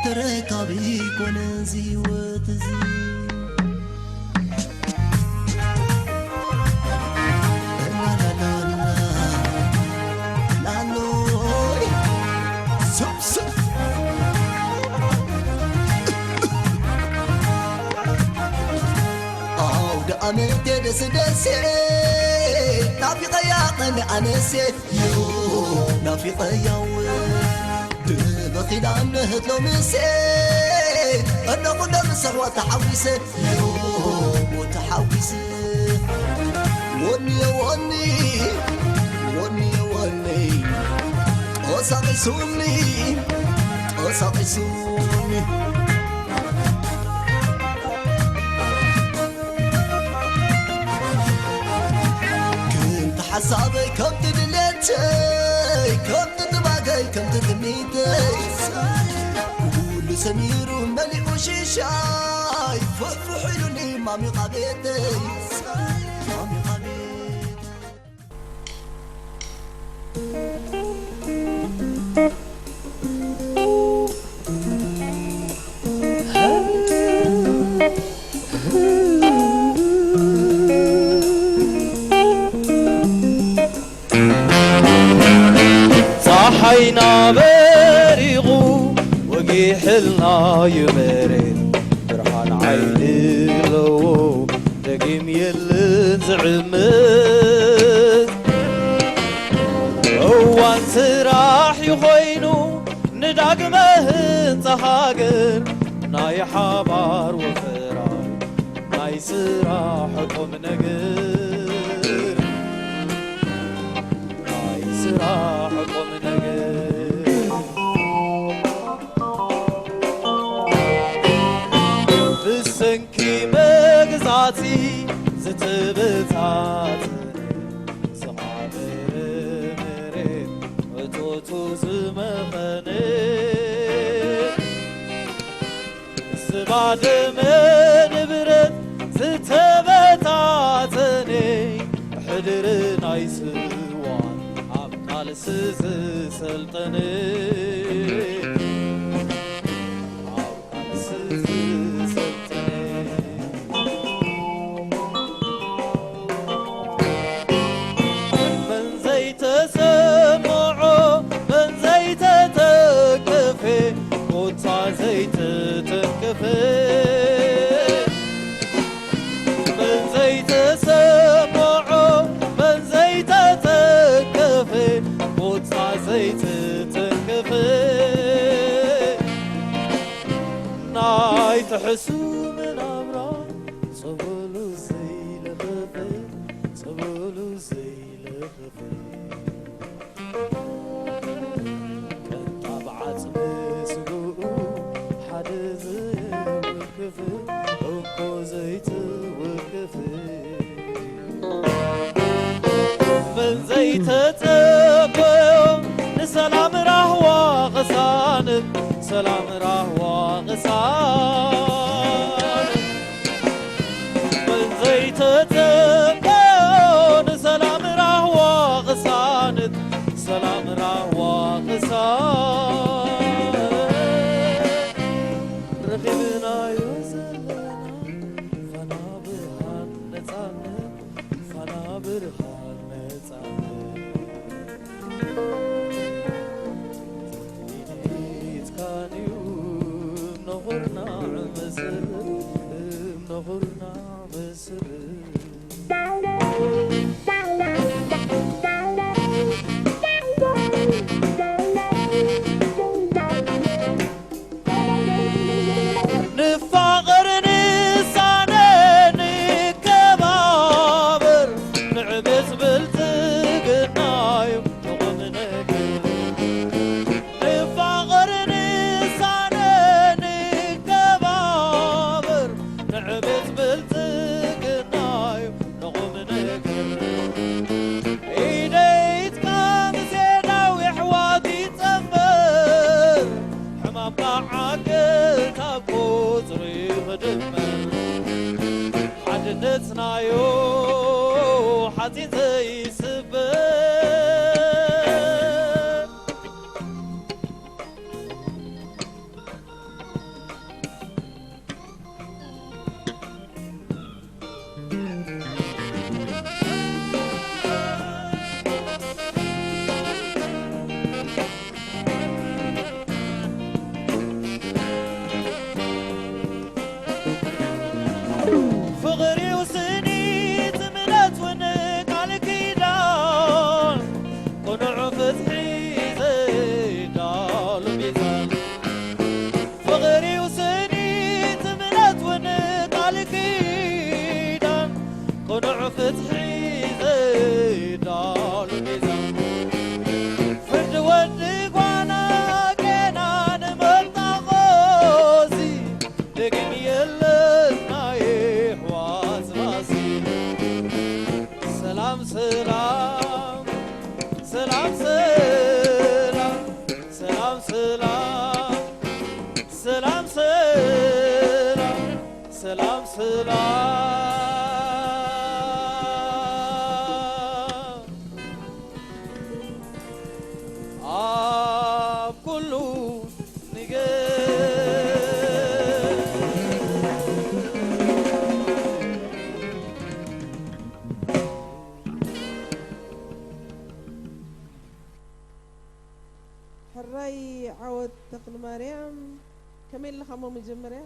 ተረካቢ ኮነ እዚ ህይወት እዚ። ላሎይ ስብስብ ኣው ደኣመቴ ደስ ደሴ ናፊቐያ ቐን ኣነሴ ዮ ናፊቐያው ድበኺዳን ህትሎ ምሴ እነኹሎ ምስ ኣሕዋት ተሓዊሰ ዮ ተሓዊሰ ወኒ ወኒ ወኒ ወኒ ቀሳቂሱኒ ቀሳቂሱኒ ከምቲ ሓሳበይ ከምቲ ድሌተይ ከምቲ ጥባገይ ከምቲ ትምኒተይ ኩሉ ሰሚሩ መሊኡ ሽሻይ ፍሕፍሕ ኢሉኒ ማሚቓ ቤተይ ማሚቓ ቤተይ ጸሓይና በሪቑ ወጊሕልና እዩ መሬት ብርሃን ዓይኒ ኣለዎ ደጊም የለን ዝዕምት እዋን ስራሕ እዩ ኮይኑ ንዳግመ ህንጻ ሃገር ናይ ሓባር ወፈራ ናይ ስራሕ ቁም ነገር ናይ ስራሕ ቁም ነገር ብሰንኪ መግዛእቲ ዝተበታተነ ዝሓደረ መሬት እቶቱ ዝመኸነ ዝባደመ ንብረት ዝተበታተነ ሕድሪ ናይ ስዋን ኣብ ቃልሲ ዝሰልጠነ ኣብ ቃልሲ ዝሰልጠነ መን ዘይተሰምዖ መን ዘይተተንከፈ ኮታ ዘይተተንከፈ መን ዘይተሰምዖ መን ዘይተተንከፈ ኮታ ዘይተተንከፈ ናይ ትሕሱ መናብራ ጸበሉ ዘይለኸፈ ጸበሉ ዘይለኸፈ ቀንጣብ ዓጽሚ ስግኡ ሓደ ዘይወክፍ እንኮ ዘይትወክፍ መን ዘይተጸበዮ ንሰላም ራህዋ ቅሳነት ሰላም ራህዋ ቅሳነት መን ዘይተጸበዮ ንሰላም ራህዋ ቅሳነት ሰላም ራህዋ ቅሳነት ረኺብናዮ ዘለና ፋና ብርሃን ነጻነት ፋና ብርሃን ነጻነት ትምኒትካን እዩ እምነ ኩርናዕ መስል እምነ ኩርናዕ መስል ንፋቐር ንሳነ ንከባበር ንዕብየት ብልጽግናዩ ንቑም ነገር ንፋቐር ንሳነ ንከባበር ንዕብየት ብልጽግናዩ ንቑም ነገር ኢደይትካ ምሴ ዳዊ ኣሕዋት ይጸንበር ሕማምካ ዓገት ኣብ ቁጽሪ ክድመር ሓድነትናዮ ሓጺን ዘይስበር ሒዘ ዳሉ ቤዛ ፍርዲ ወዲ ጓና ጌና ንመጣቖሲ ደግም የለን ናይ ኣሕዋት ባሲ። ሰላም ሰላም ሰላም ሰላም ሰላም ሰላም ሰላም ሰላም ሰላም ሰላም ኣብ ኩሉ ንገር። ሕራይ ዓወት ተኽልማርያም። ከመይ ኣለኻ እሞ መጀመርያ?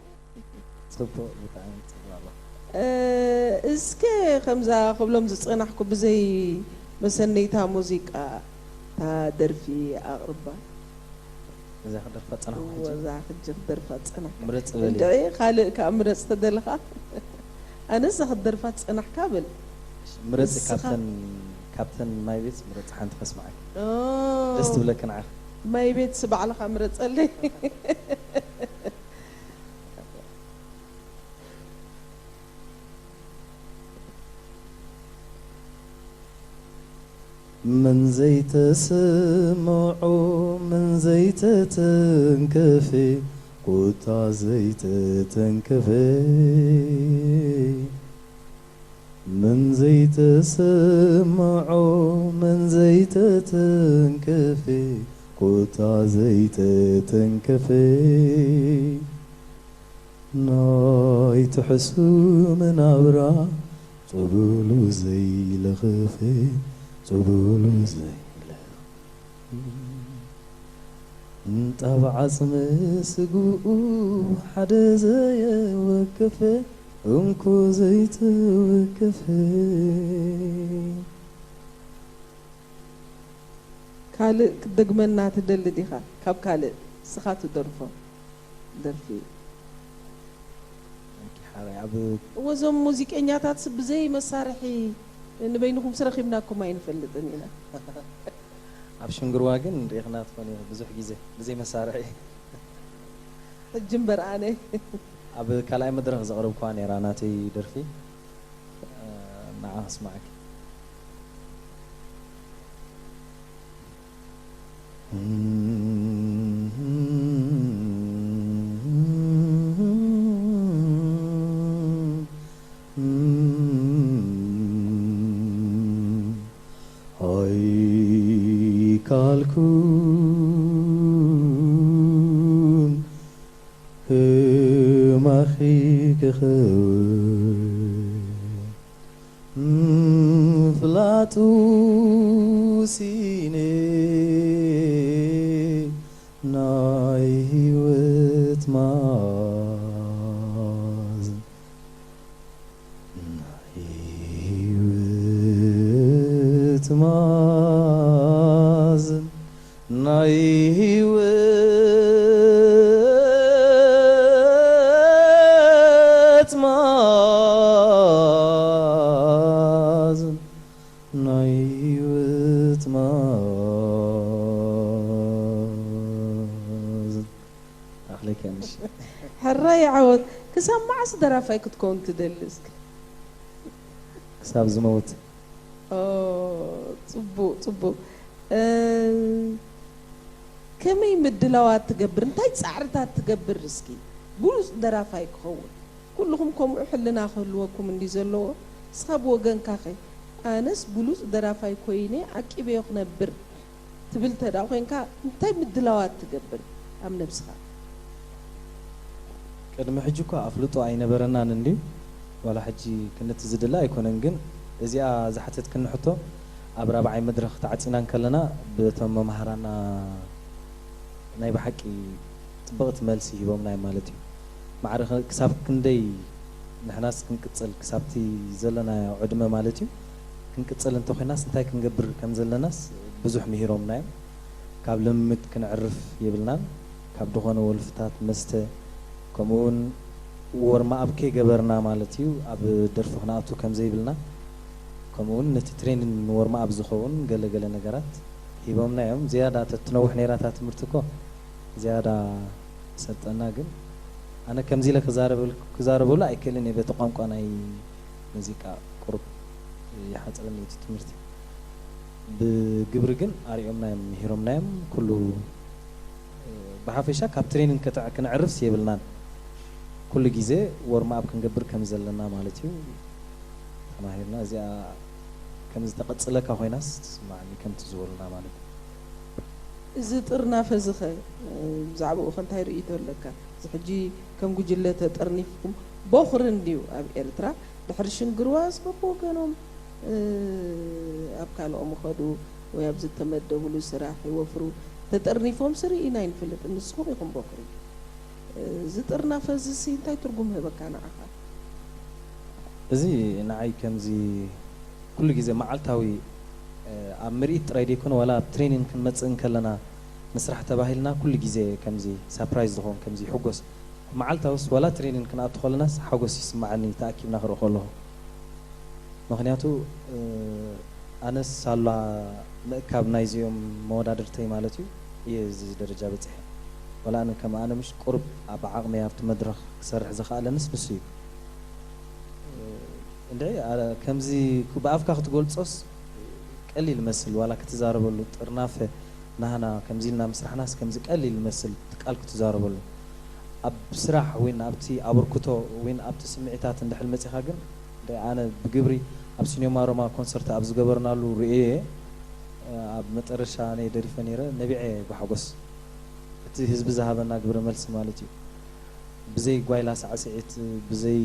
ጽቡቕ፣ ብጣዕሚ ጽቡቕ ኣለኹ። እ፣ እስከ ከምዛ ክብሎም ዝጸናሕኩ ብዘይ መሰነይታ ሙዚቃ እታ ደርፊ ኣቕርባ። እዛ ክደርፋ ጸናሕኩ እወ፣ ሕጂ? እዛ ሕጂ ክደርፋ ጸናሕካ። ምረጽ በሊ። እንድዒ ካልእ ከኣ ምረጽ ተደለኻ። ኣነስ እዛ ክትደርፋ ዝጸናሕካ በል። ምረጽ እስኻ። ካብተን፣ ካብተን ማይ ቤት ምረጽ ሓንቲ ከስምዓካ። ኦ። ደስ ትብለኪ ንዓኺ። ማይ ቤት ስ ባዕልኻ ምረጸለይ። من زيت سمعو من زيت تنكفي قوتا زيت تنكفي من زيت سمعو من زيت تنكفي قوتا زيت تنكفي ናይ ትሕሱ መናብራ ጽቡሉ ዘይለኸፈ ጽቡሉ ዘይለኸፈ እንጣብ ዓጽሚ ስግኡ ሓደ ዘየወከፈ እንኮ ዘይተወከፈ። ካልእ ክትደግመና ትደሊ ዲኻ? ካብ ካልእ እስኻ ትደርፎ ደርፊ። ኦኬ፣ ሓራይ ኣብ እወ፣ እዞም ሙዚቀኛታትስ ብዘይ መሳርሒ ንበይንኹምስ ረኺብናኩም ኣይንፈልጥን ኢና። ኣብ ሽንግርዋ ግን ርኢኽና ትኾን ኢኺ ብዙሕ ግዜ ብዘይ መሳርሒ። ሕጂ እምበር ኣነ። ኣብ ካልኣይ መድረኽ ዘቕረብኩዋ ነይራ ናተይ ደርፊ፣ እ፣ ንዓ ክስማዓኪ። ኣይካልኩን ህማኺ ክኸውን ምፍላጡ ሲነ ናይ ህይወት ማዝ ናይ ህይወት ማዝ ናይ ህይወት ማዝ ናይ ህይወት ማዝ ኣኽለኪ ኣንሽ። ሕራይ ዓወት። ክሳብ መዓስ ደራፋይ ክትከውን ትደሊ እስኪ? ክሳብ ዝመውት። ኦ፣ ጽቡቕ፣ ጽቡቕ። እ፣ ከመይ ምድላዋት ትገብር? እንታይ ጻዕርታት ትገብር እስኪ? ብሉጽ ደራፋይ ክኸውን። ኩልኹም ከምኡ ሕልና ክህልወኩም እንዲ ዘለዎ፣ ንስኻ ብወገንካኸ? ኣነስ ብሉጽ ደራፋይ ኮይነ ዓቂበዮ ክነብር ትብል ተዳ ኮይንካ እንታይ ምድላዋት ትገብር ኣብ ነብስኻ? ቅድሚ ሕጂ እኳ ኣፍልጦ ኣይነበረናን እንድዩ። ዋላ ሕጂ ክነቲ ዝድለ ኣይኮነን፣ ግን እዚኣ ዝሓተትክኒ ሕቶ ኣብ ራብዓይ መድረኽ ተዓጺና እንከለና ብቶም መማህራና ናይ ብሓቂ ጽብቕቲ መልሲ ሂቦምና እዮም ማለት እዩ። ማዕረ ኸ-፣ ክሳብ ክንደይ ንሕናስ ክንቅጽል፣ ክሳብቲ ዘለናዮ ዕድመ ማለት እዩ፣ ክንቅጽል እንተኾይናስ እንታይ ክንገብር ከም ዘለናስ ብዙሕ ምሂሮምና እዮም። ካብ ልምምድ ክንዕርፍ የብልናን። ካብ ዝኾነ ወልፍታት፣ መስተ፣ ከምኡውን ዎርም ኣፕ ከይገበርና ማለት እዩ፣ ኣብ ደርፊ ክንኣቱ ከም ዘይብልና። ከምኡ እውን ነቲ ትሬኒን ንወርም ኣብ ዝኸውን ገለ ገለ ነገራት ሂቦምና እዮም። ዝያዳ ተትነውሕ ነይራ እታ ትምህርቲ እኮ ዝያዳ ሰልጠና። ግን ኣነ ከምዚ ኢለ ክዛረበል- ክዛረበሉ ኣይክእልን እየ። በቲ ቋንቋ ናይ ሙዚቃ ቁሩብ ይሓጽረኒ እቲ ትምህርቲ። ብግብሪ ግን ኣሪኦምና እዮም፣ ምሂሮምና እዮም። ኩሉ ብሓፈሻ ካብ ትሬኒንግ ከተ- ክነዕርፍስ የብልናን። ኩሉ ግዜ ወርም ኣፕ ክንገብር ከም ዘለና ማለት እዩ ተማሂርና። እዚኣ ከም ዝተቐጽለካ ኮይናስ ትስማዓኒ ከምቲ ዝበሉና ማለት እዩ። እዚ ጥርናፈ እዚ ኸ ብዛዕባኡ ከ እንታይ ርእይቶ ኣለካ? እዚ ሕጂ ከም ጉጅለ ተጠርኒፍኩም ቦኽሪ እንድዩ ኣብ ኤርትራ ድሕሪ ሽንግርዋስ በብወገኖም ኣብ ካልኦም ይኸዱ ወይ ኣብ ዝተመደብሉ ስራሕ ይወፍሩ። ተጠርኒፎም ሲ ርኢና ኣይንፈልጥን፣ ንስኹም ኢኹም ቦኽሪ። እዚ ጥርናፈ እዚ ሲ እንታይ ትርጉም ህበካ ንዓኻ? እዚ ንዓይ ከምዚ ኩሉ ግዜ መዓልታዊ ኣብ ምርኢት ጥራይ ደይኮነ ዋላ ኣብ ትሬኒንግ ክንመጽእ እንከለና ንስራሕ ተባሂልና ኩሉ ግዜ ከምዚ ሳፕራይዝ ዝኾን ከምዚ ይሕጎስ። መዓልታውስ ዋላ ትሬኒንግ ክንኣቱ ከለናስ ሓጎስ ይስምዓኒ ተኣኪብና ክርኢ ከለኹ። ምኽንያቱ ኣነስ ሳላ ምእካብ ናይዚኦም መወዳድርተይ ማለት እዩ እየ እዚ ደረጃ በጺሐ። ዋላ ኣነ ከም ኣነ ምሽ ቁሩብ ኣብ ዓቕመይ ኣብቲ መድረኽ ክሰርሕ ዝኸኣለንስ ንሱ እዩ። እንድዒ ከምዚ ብኣፍካ ክትገልጾስ ቀሊል መስል ዋላ ክትዛረበሉ ጥርናፈ ናህና ከምዚ ኢልና ምስራሕናስ ከምዚ ቀሊል መስል ቃል ክትዛረበሉ ኣብ ስራሕ ወይን ኣብቲ ኣበርክቶ ወይን ኣብቲ ስምዒታት እንድሕል መጺኻ ግን እንድዒ ኣነ ብግብሪ ኣብ ሲኒማ ሮማ ኮንሰርት ኣብ ዝገበርናሉ ርእየ ኣብ መጠረሻ ኣነ ደሪፈ ነይረ ነቢዐ ብሓጎስ እቲ ህዝቢ ዝሃበና ግብረ መልሲ ማለት እዩ። ብዘይ ጓይላ ሳዕስዒት ብዘይ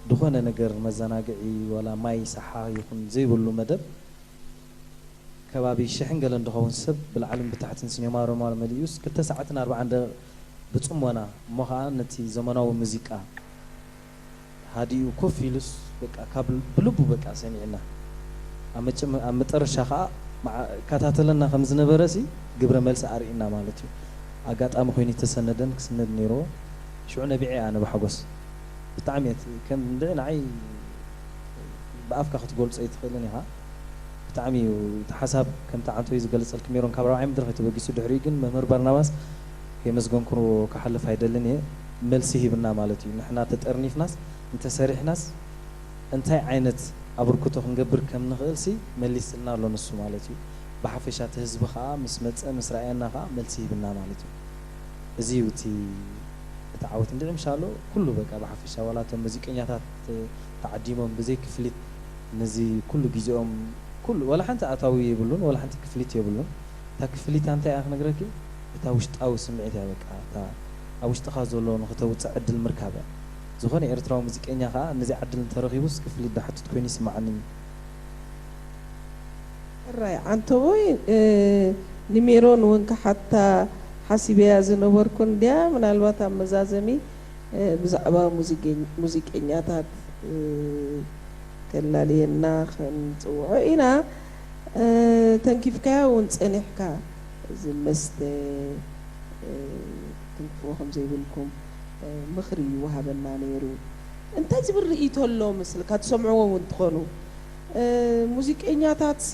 ዝኾነ ነገር መዘናግዒ ዋላ ማይ ሳሓ ይኹን ዘይብሉ መደብ ከባቢ ሽሕን ገለን ዝኸውን ሰብ ብላዕልን ብታሕትን ሲኔማ ሮማ መሊኡስ ክልተ ሰዓትን ኣርባዓን ደቂቕ ብጽሞና እሞ ኸኣ ነቲ ዘመናዊ ሙዚቃ ሃዲኡ ኮፍ ኢሉስ በቃ ካብ ብልቡ በቃ ሰሚዕና ኣብ መጨመ- ኣብ መጠረሻ ኸኣ መዓ- እከታተለና ከም ዝነበረ ሲ ግብረ መልሲ ኣርኢና ማለት እዩ። ኣጋጣሚ ኮይኑ ይተሰነደን ክስነድ ነይርዎ። ሽዑ ነቢዐ ኣነ ብሓጎስ ብጣዕሚ እየ ከም እንድዒ ንዓይ ብኣፍካ ክትገልጾ ኣይትኽእልን ኢኻ። ብጣዕሚ እዩ እቲ ሓሳብ ከምቲ ዓንቶይ ዝገለጸልኪ ሜሮን ካብ ራብዓይ መድረኽ እዩ ተበጊሱ። ድሕሪኡ ግን መምህር ባርናባስ ከየመስገንኩ ክሓልፍ ኣይደልን እየ። መልሲ ሂብና ማለት እዩ። ንሕና ተጠርኒፍናስ እንተሰሪሕናስ እንታይ ዓይነት ኣበርክቶ ክንገብር ከም ንኽእል ሲ መሊስልና ኣሎ ንሱ ማለት እዩ። ብሓፈሻ እቲ ህዝቢ ኸኣ ምስ መጸ ምስ ረኣየና ኸኣ መልሲ ሂብና ማለት እዩ። እዚ እዩ እቲ እቲ ዓወት እንድዒ ምሻሎ ኩሉ በቃ ብሓፈሻ ዋላ እቶም ሙዚቀኛታት ተዓዲሞም ብዘይ ክፍሊት ነዚ ኩሉ ግዜኦም ኩሉ ዋላ ሓንቲ ኣታዊ የብሉን ዋላ ሓንቲ ክፍሊት የብሉን። እታ ክፍሊት እንታይ እያ ክነግረኪ እታ ውሽጣዊ ስምዒት እያ በቃ እታ ኣብ ውሽጥኻ ዘሎ ንኽተውፅእ ዕድል ምርካብ እያ። ዝኾነ ኤርትራዊ ሙዚቀኛ ኸኣ ነዚ ዕድል እንተረኺቡስ ክፍሊት ዝሓትት ኮይኑ ይስምዓኒ። ሕራይ ዓንተቦይ ንሜሮን እውን ክሓታ ሓሲበያ ዝነበርኩ እንድያ ምናልባት ኣብ መዛዘሚ ብዛዕባ ሙዚቀኛታት ከላልየና ክንፅውዖ ኢና። ተንኪፍካያ እውን ፀኒሕካ እዚ መስተ ትንክፍዎ ከም ዘይብልኩም ምኽሪ ይወሃበና ነይሩ። እንታይ ዝብል ርእይቶ ኣሎ መስልካ ትሰምዕዎ እውን ትኾኑ? ሙዚቀኛታትሲ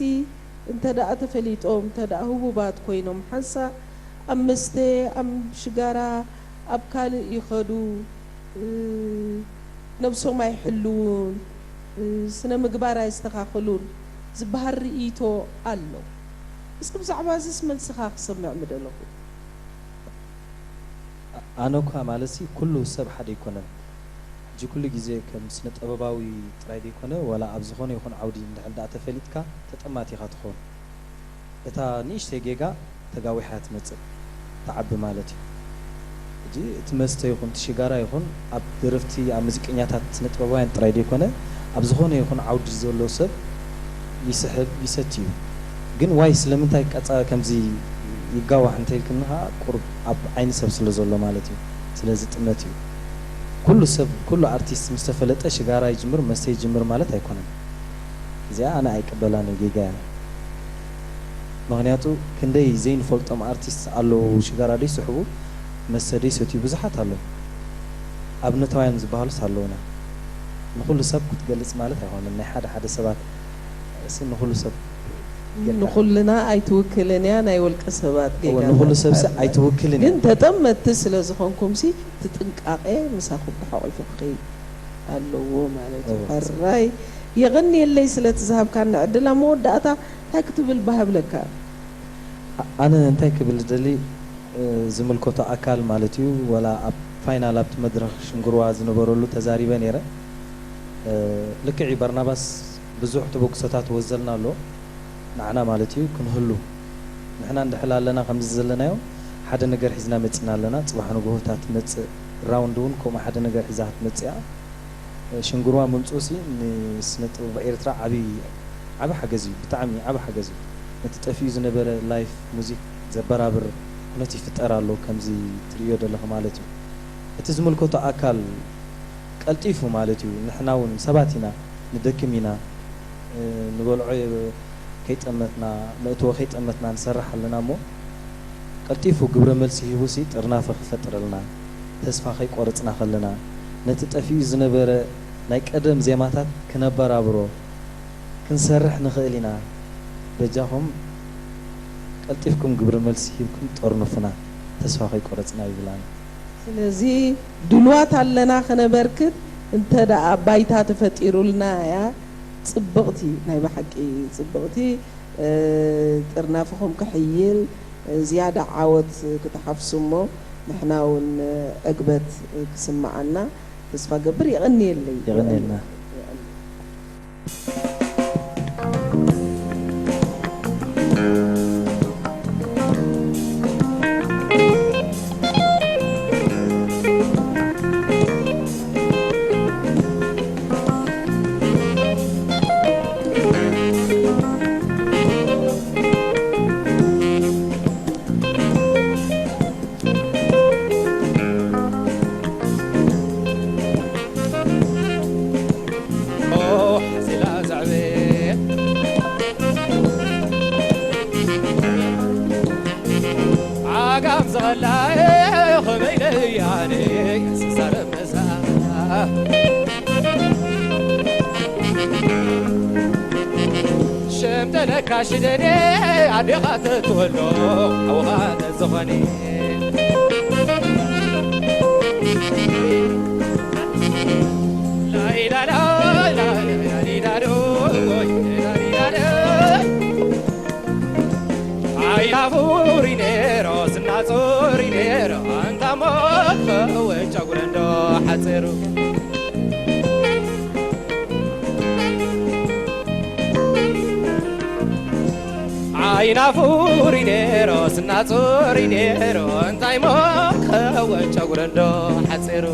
እንተ ደኣ ተፈሊጦም እንተ ደኣ ህቡባት ኮይኖም ሓንሳእ ኣብ መስተ ኣብ ሽጋራ ኣብ ካልእ ይኸዱ። ነብሶም ኣይሕልዉን፣ ስነ ምግባር ኣየስተኻኽሉን ዝበሃል ርእይቶ ኣሎ። እስኪ ብዛዕባ እዚስ መልስኻ ክሰምዕ ምደለኹ። ኣነ እኳ ማለትሲ ኩሉ ሰብ ሓደ ኣይኮነን። ሕጂ ኩሉ ግዜ ከም ስነ ጥበባዊ ጥራይ ዘይኮነ ዋላ ኣብ ዝኾነ ይኹን ዓውዲ እንድሕር ደኣ ተፈሊጥካ ተጠማቲ ኢኻ ትኸውን። እታ ንእሽተይ ጌጋ ተጋዊሓ ትመጽእ ትዓቢ ማለት እዩ። ሕጂ እቲ መስተ ይኹን እቲ ሽጋራ ይኹን ኣብ ደረፍቲ ኣብ ሙዚቀኛታት ስነ ጥበባውያን ጥራይ ዘይኮነ ኣብ ዝኾነ ይኹን ዓውዲ ዘሎ ሰብ ይስሕብ ይሰቲ እዩ። ግን ዋይ ስለምንታይ ቀጻ ከምዚ ይጋዋሕ እንተኢልክኒ ኸዓ ቁሩብ ኣብ ዓይኒ ሰብ ስለ ዘሎ ማለት እዩ። ስለዚ ጥመት እዩ። ኩሉ ሰብ ኩሉ ኣርቲስት ምስ ተፈለጠ ሽጋራ ይጅምር መስተ ይጅምር ማለት ኣይኮነን። እዚኣ ኣነ ኣይቅበላን እየ ጌጋ እያ። ምኽንያቱ ክንደይ ዘይንፈልጦም ኣርቲስት ኣለዉ ሽጋራ ደይስሕቡ መስተ ደይሰትዩ ብዙሓት ኣለዉ። ኣብነታውያን ዝበሃሉስ ኣለዉና። ንኹሉ ሰብ ክትገልጽ ማለት ኣይኮነን። ናይ ሓደ ሓደ ሰባት ሲ ንኹሉ ሰብ ጌርካ ንኹልና ኣይትውክልን እያ፣ ናይ ውልቀ ሰባት እወ፣ ጌጋ ንኹሉ ማለት ሰብ ሲ እዩ። ኣይትውክልን ግን እያ። ተጠመትቲ ስለ ዝኾንኩም ሲ እቲ ጥንቃቄ ምሳኹም ተሓቑፉ ክኸይድ ኣለዎ ማለት እዩ። እወ። ሕራይ የቐንየለይ ስለቲ ዝሃብካኒ ዕድል። ኣብ መወዳእታ እንታይ ክትብል ባሃብለካ? ኣ- ኣነ እንታይ ክብል ዝደሊ፣ እ፣ ዝምልከቶ ኣካል ማለት እዩ፣ ወላ ኣብ ፋይናል ኣብቲ መድረኽ ሽንግርዋ ዝነበረሉ ተዛሪበ ነይረ። እ፣ ልክዕ እዩ፣ በርናባስ ብዙሕ ተበግሶታት ወዘልና ኣሎ። ንዓና ማለት እዩ ክንህሉ፣ ንሕና እንድሕል ኣለና ከምዚ ዘለናዮ ሓደ ነገር ሒዝና መጺና ኣለና። ጽባሕ ንግሆ እታ ትመጽእ ራውንድ እውን ከምኡ ሓደ ነገር ሒዛ ክትመጽእ እያ። ሽንግርዋ ምምጽኡ ሲ ንስነ ጥበብ ኤርትራ ዓቢ ዓቢ ሓገዝ እዩ፣ ብጣዕሚ ዓቢ ሓገዝ እዩ። ነቲ ጠፊኡ ዝነበረ ላይፍ ሙዚክ ዘበራብር ኩነት ይፍጠር ኣሎ፣ ከምዚ ትርእዮ ዘለኺ ማለት እዩ። እቲ ዝምልከቶ ኣካል ቀልጢፉ ማለት እዩ፣ ንሕና እውን ሰባት ኢና፣ ንደክም ኢና፣ እ፣ ንበልዖ የ- ከይጠመትና፣ ነእትዎ ከይጠመትና ንሰርሕ ኣለና እሞ፣ ቀልጢፉ ግብረ መልሲ ሂቡሲ ጥርናፈ ክፈጥረልና፣ ተስፋ ከይቆረጽና ከለና፣ ነቲ ጠፊኡ ዝነበረ ናይ ቀደም ዜማታት ክነበራብሮ ክንሰርሕ ንኽእል ኢና። በጃኹም ቀልጢፍኩም ግብረ መልሲ ሂብኩም ጠርንፉና፣ ተስፋ ከይቆረጽና ይብል ኣነ። ስለዚ ድልዋት ኣለና ክነበርክት፣ እንተ ደኣ ባይታ ተፈጢሩልና እያ። ጽብቕቲ፣ ናይ ብሓቂ ጽብቕቲ፣ እ፣ ጥርናፍኹም ክሕይል፣ እ፣ ዝያዳ ዓወት ክትሓፍሱ እሞ ንሕና እውን ዕግበት ክስምዓና ተስፋ ገብር። የቐንየለይ። የቐንየልና። ሓሲላ ዘዕበየ ዓጋም ዝቐላየ ኸመይ ለያኔ ዝዛረብ መሳ ሸምተለካ ሽደኔ ኣዴኻ ተትወልዶ ሓውኻ ተዝኾኒ ኣይናፉሪ ነይሮ ስናጹሪ ነይሮ ኣንታሞ ክኸውን ጨጉረ እንዶ ሓጺሩ ዓይናፉሪ ነይሮ ስናጹሪ ነይሮ እንታይ ሞ ክኸውን ጨጉረ እንዶ ሓጺሩ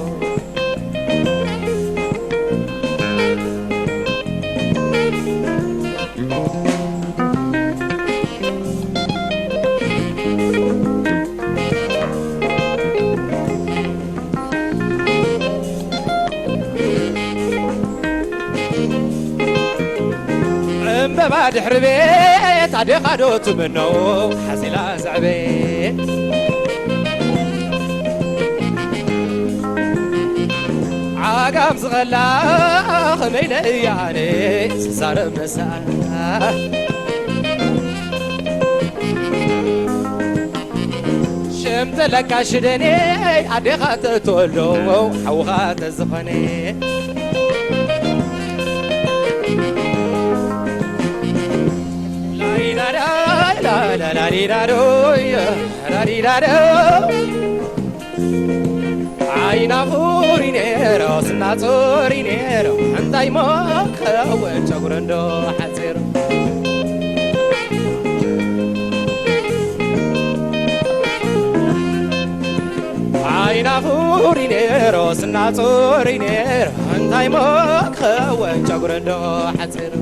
ዕምበባ ድሕሪ ቤት ኣዴኻ ዶ ትምነው ሓሲላ ዘዕበየ ዓጋም ዝቐላ ኸመይ ለያኔ ዝዛረብ መሳ ሸምተለካ ሽደኔ ኣዴኻ ተትወልዶ ሓውኻ ተዝኾነ ላይላላይላላላሊላዶ ራዲዳዶ ዓይና ፉሪ ነይሮ ስናጾሪ ነይሮ እንታይ ሞ ከወን ጨጉረ እንዶ ሓጺሩ ዓይና ፉሪ ነይሮ ስናጾሪ ነይሮ እንታይ ሞ ከወን ጨጉረ እንዶ ሓጺሩ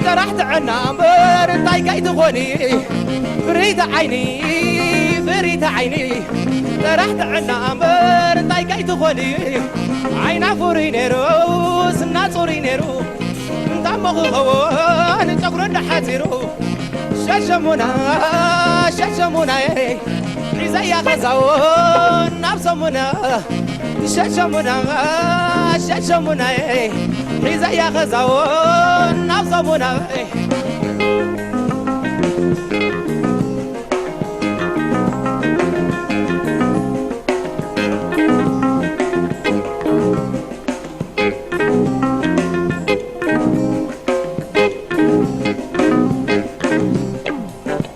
ጥራሕ ጥዕና እምበር እንታይ ከይትኾኒ፣ ፍርይቲ ዓይኒ፣ ፍርይቲ ዓይኒ። ጥራሕ ጥዕና እምበር እንታይ ከይትኾኒ፣ ዓይና ፍሩይ ነይሩ፣ ስና ጽሩይ ነይሩ፣ እንታሞ ክኸውን ጨጉሩ እንዳሓጺሩ። ሸሸሙና፣ ሸሸሙናዬ፣ ሒዘያ ኸዛውን ናብ ሰሙና። ሸሸሙና፣ ሸሸሙናዬ፣ ሒዘያ ኸዛውን ናብ ሰሙና።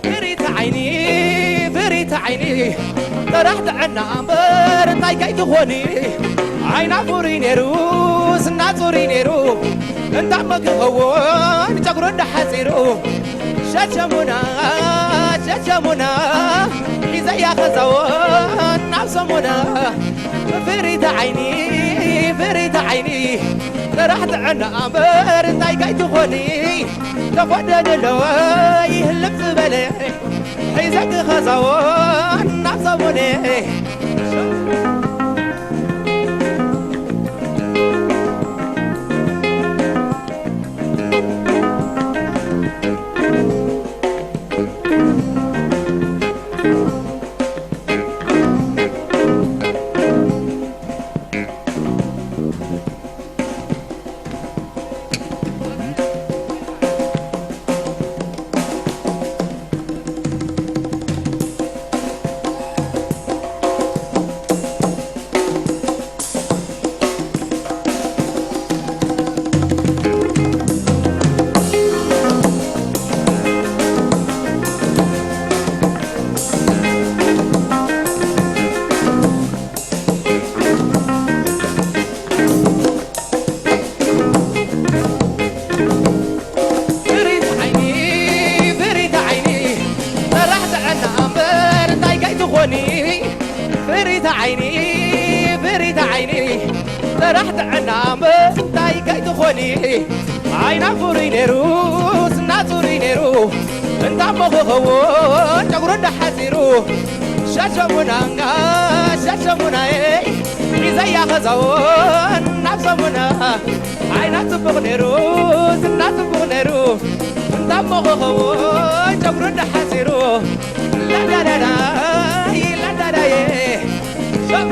ፍርይቲ ዓይኒ፣ ፍርይቲ ዓይኒ፣ ጥራሕ ጥዕና እምበር እንታይ ከይትኾኒ። ዓይና ፍሩይ ነይሩ፣ ስና ጽሩይ ነይሩ፣ እንታሞ ክኸውን ጨጉሩ እንዳሓጺሩ። ሸሸሙና፣ ሸሸሙና፣ ሒዘያ ኸዛውን ናብ ሰሙና። ፍርይቲ ዓይኒ፣ ፍርይቲ ዓይኒ፣ ጥራሕ ጥዕና እምበር እንታይ ከይትኾኒ። ተኾደኒ ኣለወ ይህልም ዝበለ፣ ሒዘኪ ኸዛውን ናብ ሰሙነ። ፍርይቲ ዓይኒ፣ ፍርይቲ ዓይኒ፣ ጥራሕ ጥዕና እምበር እንታይ ከይትኾኒ። ፍርይቲ ዓይኒ፣ ፍርይቲ ዓይኒ፣ ጥራሕ ጥዕና እምበር እንታይ ከይትኾኒ። ዓይና ፍሩይ ነይሩ፣ ስና ጽሩይ ነይሩ፣ እንታሞ ክኸውን ጨጉሩ እንዳሓጺሩ። ሸሸሙና፣ ሸሸሙናዬ፣ ሒዘያ ኸዛውን ናብ ሰሙና። ዓይና ጽቡቕ ነይሩ፣ ስና ጽቡቕ ነይሩ፣ እንታሞ ክኸውን ጨጉሩ እንዳሓጺሩ። ላዳዳዳይ፣ ላዳዳዬ፣ ሸማ።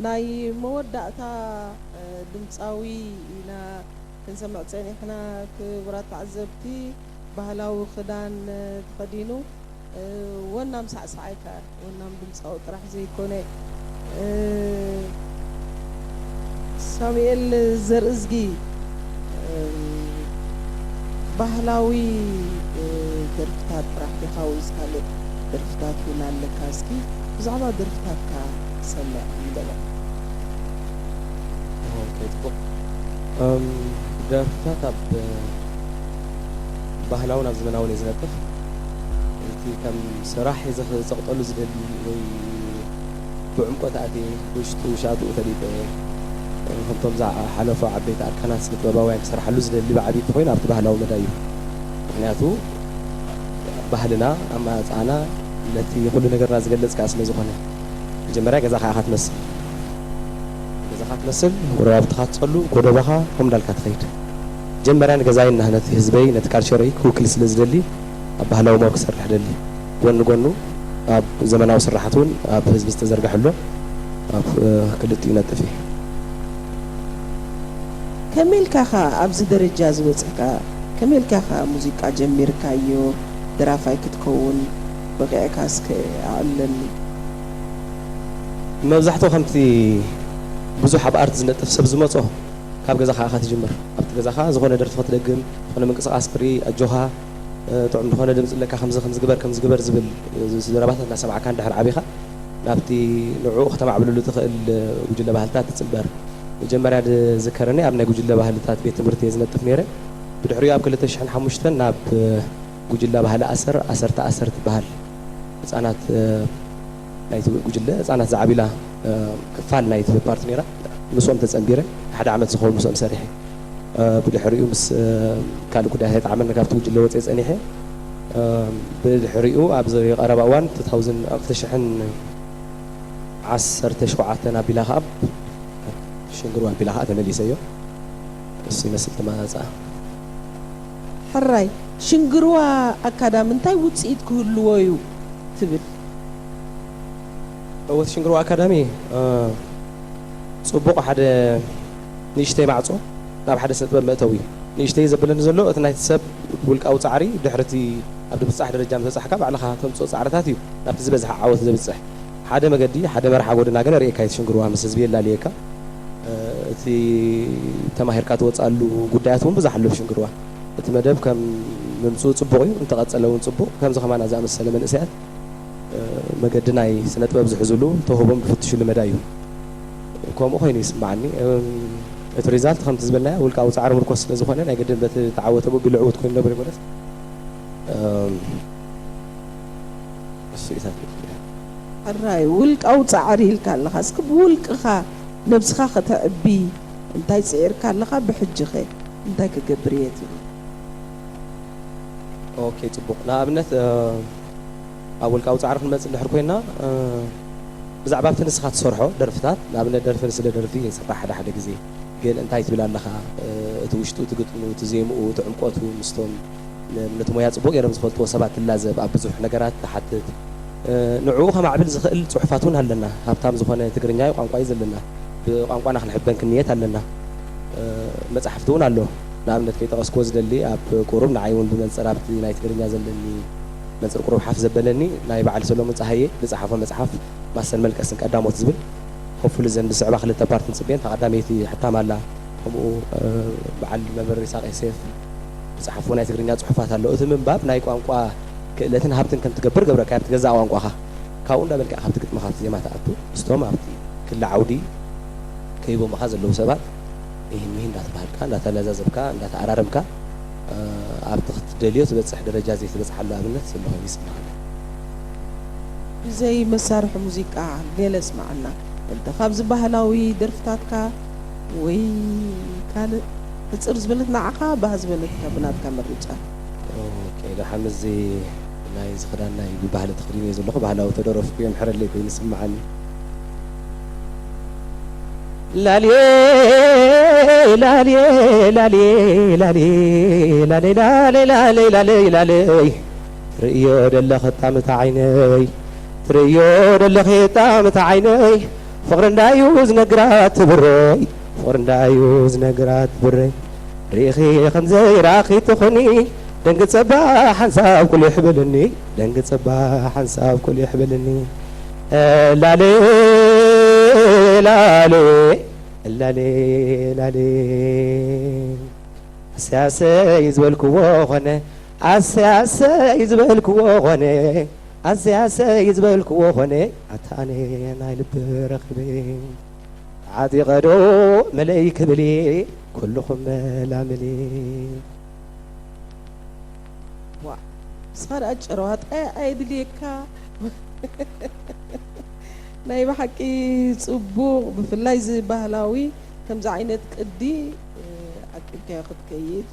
ናይ መወዳእታ፣ እ፣ ድምጻዊ ኢና ክንሰምዕ ጸኒሕና። ክቡራት ተዓዘብቲ፣ ባህላዊ ክዳን፣ እ፣ ተኸዲኑ፣ እ፣ ወናም ሳዕሳዓይ ከኣ፣ ወናም ድምጻዊ ጥራሕ ዘይኮነ፣ እ፣ ሳሙኤል ዘርእዝጊ፣ እ፣ ባህላዊ፣ እ፣ ደርፍታት ጥራሕ ዲኻ ወይስ ካልእ ደርፍታት እውን ኣለካ? እስኪ ብዛዕባ ደርፍታትካ ሰምዕ ንበለ። ኦኬ፣ ጽቡቕ። እም፣ ደርፍታት ኣብ ባህላውን ኣብ ዘመናውን እየ ዝነጥፍ። እቲ ከም ስራሕ ሒዘ ክጸቕጠሉ ዝደሊ ወይ ብዕምቆት ኣትየ ውሽጡ ውሻጥኡ ፈሊጠ፣ ከምቶም ዝሓለፉ ዓበይቲ ኣርካናት ስነ ጥበባውያን ክሰርሓሉ ዝደሊ ብዓቢ እንተኾይኑ ኣብቲ ባህላዊ መዳይ እዩ። ምኽንያቱ ባህልና፣ ኣመጻጽኣና ነቲ ኩሉ ነገርና ዝገልጽ ከኣ ስለ ዝኾነ። መጀመርያ ገዛኻ ኢኻ ትመስል። ገዛኻ ትመስል፣ ጎረባብትኻ ትጸሉ፣ ጎደቦኻ ከምኡ እንዳልካ ትኸይድ። መጀመርያ ንገዛይ እና ነቲ ህዝበይ፣ ነቲ ካልቸረይ ክውክል ስለ ዝደሊ፣ ኣብ ባህላዊ ሞር ክሰርሕ ደሊ፣ ጎኒ ጎኑ ኣብ ዘመናዊ ስራሓት እውን ኣብ ህዝቢ ዝተዘርግሐ ኣሎ። ኣብ፣ እ፣ ክልቲኡ ነጥፍ እየ። ከመይ ኢልካ ኢኻ ኣብዚ ደረጃ ዝበጽሕካ? ከመይ ኢልካ ኢኻ ሙዚቃ ጀሚርካዮ? ደራፋይ ክትከውን በቒዕካ እስከ ኣዕልለኒ። መብዛሕትኡ ከምቲ ብዙሕ ኣብ ኣርት ዝነጥፍ ሰብ ዝመጾ፣ ካብ ገዛኻ ኢኻ ትጅምር። ኣብቲ ገዛኻ ዝኾነ ደርፊ ክትደግም፣ ዝኾነ ምንቅስቓስ ክትርኢ፣ ኣጆኻ፣ እ፣ ጥዑም ዝኾነ ድምጺ ኣለካ፣ ከምዚ ከምዚ ግበር፣ ከምዚ ግበር ዝብል፣ እ፣ ዘረባታት እናሰማዕካ እንድሕር ዓቢኻ፣ ናብቲ ንዕኡ ከተማዕብለሉ ትኽእል፣ እ፣ ጉጅለ ባህልታት ትጽንበር። መጀመርያ ዝዝከረኒ ኣብ ናይ ጉጅለ ባህልታት ቤት ትምህርቲ እየ ዝነጥፍ ነይረ። ብድሕሪኡ ኣብ ክልተ ሽሕን ሓሙሽተን ናብ፣ እ፣ ጉጅለ ባህሊ ኣሰር፣ ኣሰርተ ኣሰር ትበሃል ህጻናት፣ እ፣ ናይቲ ጉጅለ ህጻናት ዝዓብላ፣ እ፣ ክፋል ናይቲ ፓርቲ ነይራ። ምስኦም ተጸንቢረ ሓደ ዓመት ዝኸውን ምስኦም ሰሪሐ። እ፣ ብድሕሪኡ ምስ፣ እ፣ ካልእ ጉዳያት ኣይጠዓመኒ ካብቲ ጉጅለ ወጽየ ጸኒሐ። እ፣ ብድሕሪኡ ኣብዚ ቀረባ እዋን ክልተ ሽሕን ዓሰርተ ሸውዓተን ኣቢላ ከኣ ሽንግሩ ኣቢላ ከኣ ተመሊሰዮ። እሱ ይመስል ተመጻ። ሕራይ፣ ሽንግርዋ ኣካዳሚ እንታይ ውጽኢት ክህልዎ እዩ ትብል? እወ፣ እቲ ሽንግርዋ ኣካዳሚ፣ እ፣ ጽቡቕ ሓደ ንእሽተይ ማዕጾ ናብ ሓደ ስነ ጥበብ መእተዊ እዩ። ንእሽተይ ዘብለኒ ዘሎ እቲ ናይቲ ሰብ ውልቃዊ ጻዕሪ ድሕሪ እቲ ኣብ ምብጻሕ ደረጃ ምስ በጻሕካ ባዕልኻ ተምጽኦ ጻዕርታት እዩ ናብቲ ዝበዝሐ ዓወት ዘብጽሕ። ሓደ መገዲ፣ ሓደ መርሓ ጎደና ግን ርእየካ እዩ እቲ ሽንግርዋ ምስ ህዝቢ የላልየካ። እ፣ እቲ ተማሂርካ ትወጽኣሉ ጉዳያት እውን ብዙሕ ኣሎ ኣብ ሽንግርዋ። እቲ መደብ ከም ምምጽኡ ጽቡቕ እዩ፣ እንተቐጸለ እውን ጽቡቕ። ከምዚ ከማና ዝኣመሰለ መንእሰያት፣ እ፣ መገዲ ናይ ስነ ጥበብ ዝሕዝሉ ተውህቦም ዝፍትሽሉ መዳይ እዩ። ከምኡ ኮይኑ ይስምዓኒ። እም፣ እቲ ሪዛልት ከምቲ ዝበልናዮ ውልቃዊ ጻዕሪ ምርኮስ ስለ ዝኾነ ናይ ግድን በቲ ተዓወተ ብኡ ቢሉ ዕዉት ኮይኑ ነብር ይኮነስ። እም፣ እሱ እዩ ታሪክ። ሕራይ፣ ውልቃዊ ጻዕሪ ኢልካ ኣለኻ። እስኪ ብውልቅኻ ነብስኻ ከተዕቢ እንታይ ጽዒርካ ኣለኻ? ብሕጂኸ እንታይ ክገብር እየ ትብል? ኦኬ፣ ጽቡቕ። ንኣብነት፣ እ፣ ኣብ ውልቃዊ ጻዕሪ ክንመጽእ እንድሕር ኮይና፣ እ፣ ብዛዕባ ኣብቲ ንስኻ ትሰርሖ ደርፍታት፣ ንኣብነት ደርፊ ንስለ ደርፊ ይንስራሕ ሓደ ሓደ ግዜ። ግን እንታይ ትብል ኣለኻ? እ፣ እቲ ውሽጡ፣ እቲ ግጥሙ፣ እቲ ዜምኡ፣ እቲ ዕምቆቱ ምስቶም ንኣብነት ሞያ ጽቡቕ ገይሮም ዝፈልጥዎ ሰባት ትላዘብ፣ ኣብ ብዙሕ ነገራት ትሓትት። እ፣ ንዕኡ ከማዕብል ዝኽእል ጽሑፋት እውን ኣለና። ሃብታም ዝኾነ ትግርኛ እዩ፣ ቋንቋ እዩ ዘለና። ብቋንቋና ክንሕበን ክንየት ኣለና። እ፣ መጻሕፍቲ እውን ኣሎ። ንኣብነት ከይጠቐስክዎ ዝደሊ፣ ኣብ ቁሩብ ንዓይ እውን ብመንጽር ኣብቲ ናይ ትግርኛ ዘለኒ መንጽር ቁሩብ ሓፍ ዘበለኒ ናይ በዓል ሰሎሞን ጸሃየ ዝጸሓፎ መጽሓፍ ማሰን መልቀስን ቀዳሞት ዝብል፣ ሆፕፉሊ እዘን ዝስዕባ ክልተ ፓርት ንጽበየን፣ እታ ቀዳመይቲ ሕታም ኣላ። ከምኡ፣ እ፣ በዓል መምህር ይስሐቅ ዮሴፍ ዝጸሓፍዎ ናይ ትግርኛ ጽሑፋት ኣሎ። እቲ ምንባብ ናይ ቋንቋ ክእለትን ሃብትን ከም ትገብር ገብረካ፣ ኣብቲ ገዛእ ቋንቋኻ። ካብኡ እንዳበልካ ኢኻ ኣብቲ ግጥምኻ፣ ኣብቲ ዜማ ትኣቱ። ምስቶም ኣብቲ ክሊ ዓውዲ ከይቦምኻ ዘለዉ ሰባት፣ ኢሂን ሚሂን እንዳተባሃልካ፣ እንዳተላዛዘብካ፣ እንዳተኣራረምካ፣ እ፣ ኣብቲ ክትደልዮ ትበጽሕ ደረጃ ዘይትበጽሓሉ ኣብነት ዘሎ ኮይኑ ይስምዓኒ። ብዘይ መሳርሒ ሙዚቃ ገለ ኣስምዓና። እንተ ካብዚ ባህላዊ ደርፍታትካ ወይ ካልእ ሕጽር ዝበለት ንዓኻ ባህ ዝበለትካ ብናትካ ምርጫ። ኦኬ፣ ደሓን ምስዚ ናይዚ ክዳን ናይ ብባህሊ ተኸዲነ እየ ዘለኹ፣ ባህላዊ ተደረፍኩ እየ፣ ምሕረለይ ኮይኑ ይስምዓኒ። ላልየ፣ ላልየ፣ ላልየ፣ ላልየ፣ ላልየ፣ ላልየ፣ ላልየ፣ ላልየ፣ ላልየ። ትርእዮ ደለኺ ጣምታ ዓይነይ፣ ትርእዮ ደለኺ ጣምታ ዓይነይ፣ ፍቕሪ እንዳዩ ዝነግራት ብረይ፣ ፍቕሪ እንዳዩ ዝነግራት ብረይ። ርኢኺ ከም ዘይረኣኺ ትኹኒ፣ ደንግጽ እባ ሓንሳብ ኩልሕ በልኒ፣ ደንግጽ እባ ሓንሳብ ኩልሕ በልኒ። ላሌ፣ ላሌ፣ ላሌ፣ ላሌ። ኣሰይ ኣሰይ ዝበልክዎ ኾነ፣ ኣሰይ ኣሰይ ዝበልክዎ ኾነ፣ ኣሰይ ኣሰይ ዝበልክዎ ኾነ፣ ኣታ ኣነ ናይ ልቢ ረኺበ። ተዓጢቐ ዶ መለይ ክብል እየ፣ ኩልኹም መላምል። ዋ፣ ንስኻ ደኣ ጨረዋጣ ኣየድልየካ። ናይ ብሓቂ ጽቡቕ፣ ብፍላይ እዚ ባህላዊ ከምዚ ዓይነት ቅዲ፣ እ፣ ዓቂብካዮ ክትከይድ፣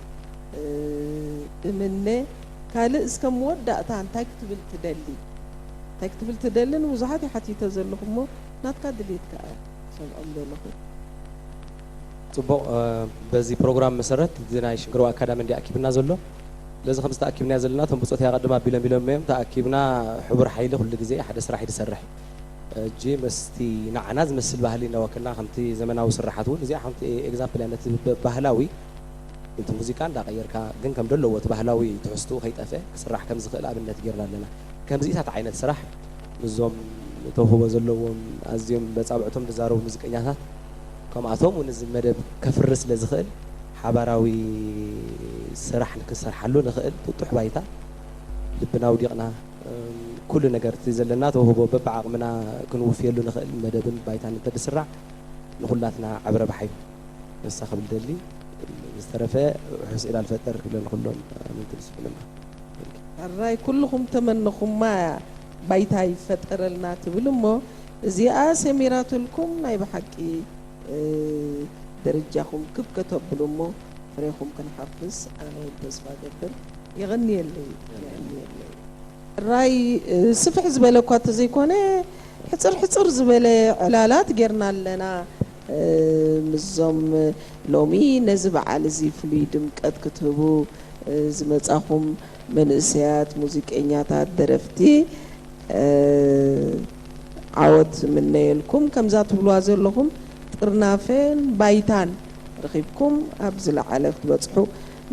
እ፣ እምነ። ካልእ እስከ መወዳእታ እንታይ ክትብል ትደሊ? እንታይ ክትብል ትደሊ? ንብዙሓት እየ ሓቲተ ዘለኹ እሞ ናትካ ድሌት ከኣ ሰምዖም ዘለኹ። ጽቡቕ፣ እ፣ በዚ ፕሮግራም መሰረት እዚ ናይ ሽግርዋ ኣካዳሚ እንዲ ኣኪብና ዘሎ። ስለዚ ከምዚ ተኣኪብና ዘለና፣ እቶም ብጾት ኣቐድም ኣቢሎም ኢሎም እዮም፣ ተኣኪብና ሕቡር ሓይሊ ኩሉ ግዜ ሓደ ስራሕ እዩ ዝሰርሕ። ሕጂ ምስቲ ንዓና ዝመስል ባህሊ እናወከልና፣ ከምቲ ዘመናዊ ስርሓት እውን እዚኣ ሓንቲ ኤግዛምፕል እያ። ነቲ ብ-፣ ባህላዊ፣ ነቲ ሙዚቃ እንዳቐየርካ፣ ግን ከም ደለዎ እቲ ባህላዊ ትሕዝትኡ ከይጠፍአ ክስራሕ ከም ዝኽእል ኣብነት ጌርና ኣለና። ከምዚታት ዓይነት ስራሕ ምስዞም ተውህቦ ዘለዎም ኣዝዮም በጻብዕቶም ዝዛረቡ ሙዚቀኛታት፣ ከምኣቶም እውን እዚ መደብ ከፍሪ ስለ ዝኽእል፣ ሓባራዊ ስራሕ ንክንሰርሓሉ ንኽእል ጥጡሕ ባይታ ልብና ኣውዲቕና፣ እም፣ ኩሉ ነገር እቲ ዘለና ተውህቦ በብዓቕምና ክንውፍየሉ ንኽእል መደብን ባይታን እንተዝስራዕ ንኹላትና ዓቢ ረብሓ እዩ። ንሳ ክብል ደሊ፣ ዝተረፈ ርሑስ ዒድ ኣልፈጥር ክብለ ንኹሎም ኣመንቲ ምስልምና። ሕራይ ኩልኹም ተመነኹማ ባይታ ይፈጠረልና ትብል እሞ፣ እዚኣ ሰሚራትልኩም ናይ ብሓቂ፣ እ፣ ደረጃኹም ክብ ከተብሉ እሞ ፍሬኹም ክንሓፍስ ኣነ እውን ተስፋ እገብር። የቐንየለይ፣ የቐንየለይ። ሕራይ፣ እ፣ ስፍሕ ዝበለ እኳ እንተዘይኮነ፣ ሕጽር ሕጽር ዝበለ ዕላላት ጌርና ኣለና። እ፣ ምስዞም ሎሚ ነዚ በዓል እዚ ፍሉይ ድምቀት ክትህቡ፣ እ፣ ዝመጻኹም መንእሰያት፣ ሙዚቀኛታት፣ ደረፍቲ፣ እ፣ ዓወት እምነየልኩም። ከምዛ ትብልዋ ዘለኹም ጥርናፈን ባይታን ረኺብኩም ኣብ ዝለዓለ ክትበጽሑ፣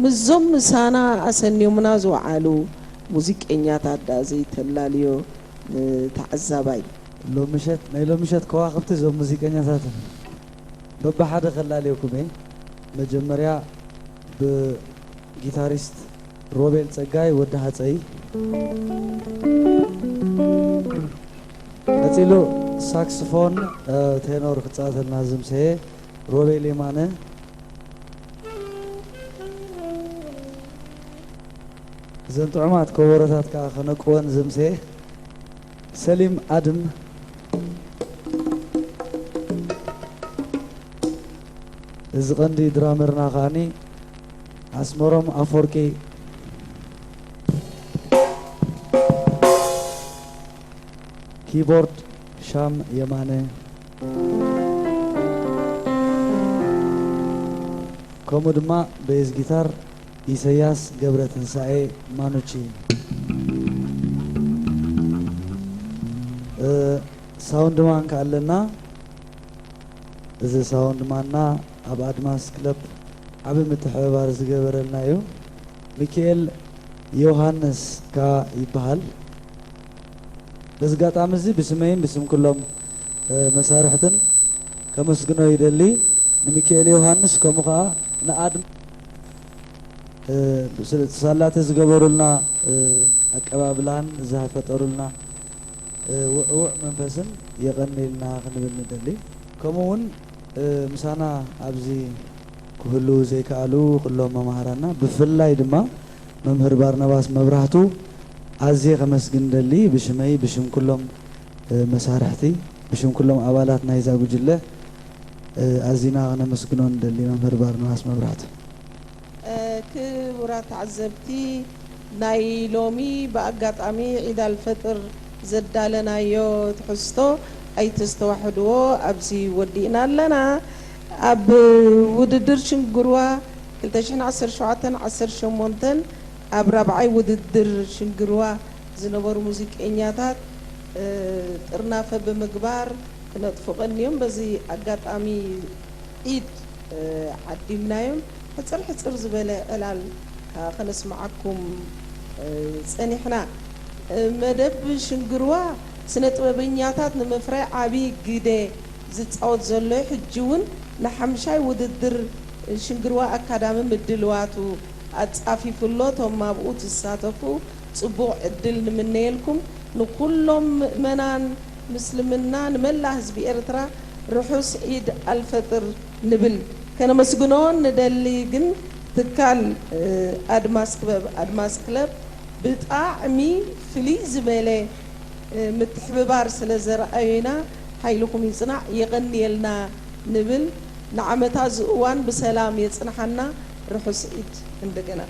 ምስዞም ምሳና ኣሰንዮምና ዝወዓሉ ሙዚቀኛታት ደኣ ዘይተላልዮ ንተዓዛባይ። ሎምሸት፣ ናይ ሎምሸት ከዋኽብቲ እዞም ሙዚቀኛታት እዮም። በብሓደ ከላልየኩም እየ። መጀመርያ ብጊታሪስት ሮቤል ጸጋይ፣ ወዲ ሃጸይ። ቀጺሉ ሳክስፎን፣ እ፣ ቴኖር ክጻወተልና ዝምሰየ ሮቤል የማነ። እዘን ጥዑማት ከበሮታት ከኣ ከነቅወን ዝምሰየ ሰሊም ኣድም። እዚ ቀንዲ ድራመርና ከኣኒ ኣስመሮም ኣፈወርቂ። ኪቦርድ ሻም የማነ፣ ከምኡ ድማ ቤዝ ጊታር ኢሰያስ ገብረትንሳኤ ማኑቺ። እ፣ ሳውንድ ማን ከ ኣለና። እዚ ሳውንድ ማንና ኣብ ኣድማስ ክለብ ዓቢ ምትሕብባር ዝገበረልና እዩ። ሚካኤል ዮሃንስ ከኣ ይበሃል። በዚ ኣጋጣሚ እዚ ብስመይን ብስም ኩሎም፣ እ፣ መሳርሕትን ከመስግኖ ይደሊ። ንሚካኤል ዮሃንስ ከምኡ ከኣ ንኣድም፣ እ፣ ስለ-፣ ሳላተ ዝገበሩልና፣ እ፣ ኣቀባብላን ዝፈጠሩልና፣ እ፣ ውዕዉዕ መንፈስን የቐንየልና ክንብል ንደሊ። ከምኡ እውን፣ እ፣ ምሳና ኣብዚ ክህልዉ ዘይከኣሉ ኩሎም መማህራንና፣ ብፍላይ ድማ መምህር ባርናባስ መብራህቱ ኣዝየ ከመስግን ደሊ፣ ብሽመይ፣ ብሽም ኩሎም፣ እ፣ መሳርሕቲ፣ ብሽም ኩሎም ኣባላት ናይዛ ጉጅለ፣ እ፣ ኣዚና ክነመስግኖ ንደሊ መምህር ባርናባስ መብራህቱ። እ፣ ክቡራት ተዓዘብቲ፣ ናይ ሎሚ ብኣጋጣሚ ዒድ ኣልፈጥር ዘዳለናዮ ትሕዝቶ ኣይተስተዋሕድዎ፣ ኣብዚ ወዲእና ኣለና። ኣብ ውድድር ሽንግርዋ ክልተ ሽሕን ዓሰርተ ሸውዓተን ዓሰርተ ሸሞንተን ኣብ ራብዓይ ውድድር ሽንግርዋ ዝነበሩ ሙዚቀኛታት፣ እ፣ ጥርናፈ ብምግባር ክነጥፉ ቀንዮም። በዚ ኣጋጣሚ ዒድ፣ እ፣ ዓዲምናዮም። ሕጽር ሕጽር ዝበለ ዕላል ከኣ ከነስምዓኩም፣ እ፣ ጸኒሕና። እ፣ መደብ ሽንግርዋ ስነ ጥበበኛታት ንምፍራይ ዓቢ ግደ ዝጻወት ዘሎ እዩ። ሕጂ እውን ንሓምሻይ ውድድር ሽንግርዋ ኣካዳሚ ምድልዋቱ ኣጻፊፉ ኣሎ። እቶም ኣብኡ ትሳተፉ ጽቡቕ ዕድል ንምነየልኩም። ንኹሎም ምእመናን ምስልምና፣ ንመላእ ህዝቢ ኤርትራ ርሑስ ዒድ ኣልፈጥር ንብል። ከነመስግኖ ንደሊ ግን ትካል፣ እ፣ ኣድማስ ክበብ፣ ኣድማስ ክለብ ብጣዕሚ ፍልይ ዝበለ፣ እ፣ ምትሕብባር ስለ ዘርኣዩና ሓይልኹም ይጽናዕ፣ የቐንየልና ንብል። ንዓመታ እዚ እዋን ብሰላም የጽንሓና። ርሑስ ዒድ እንደገና።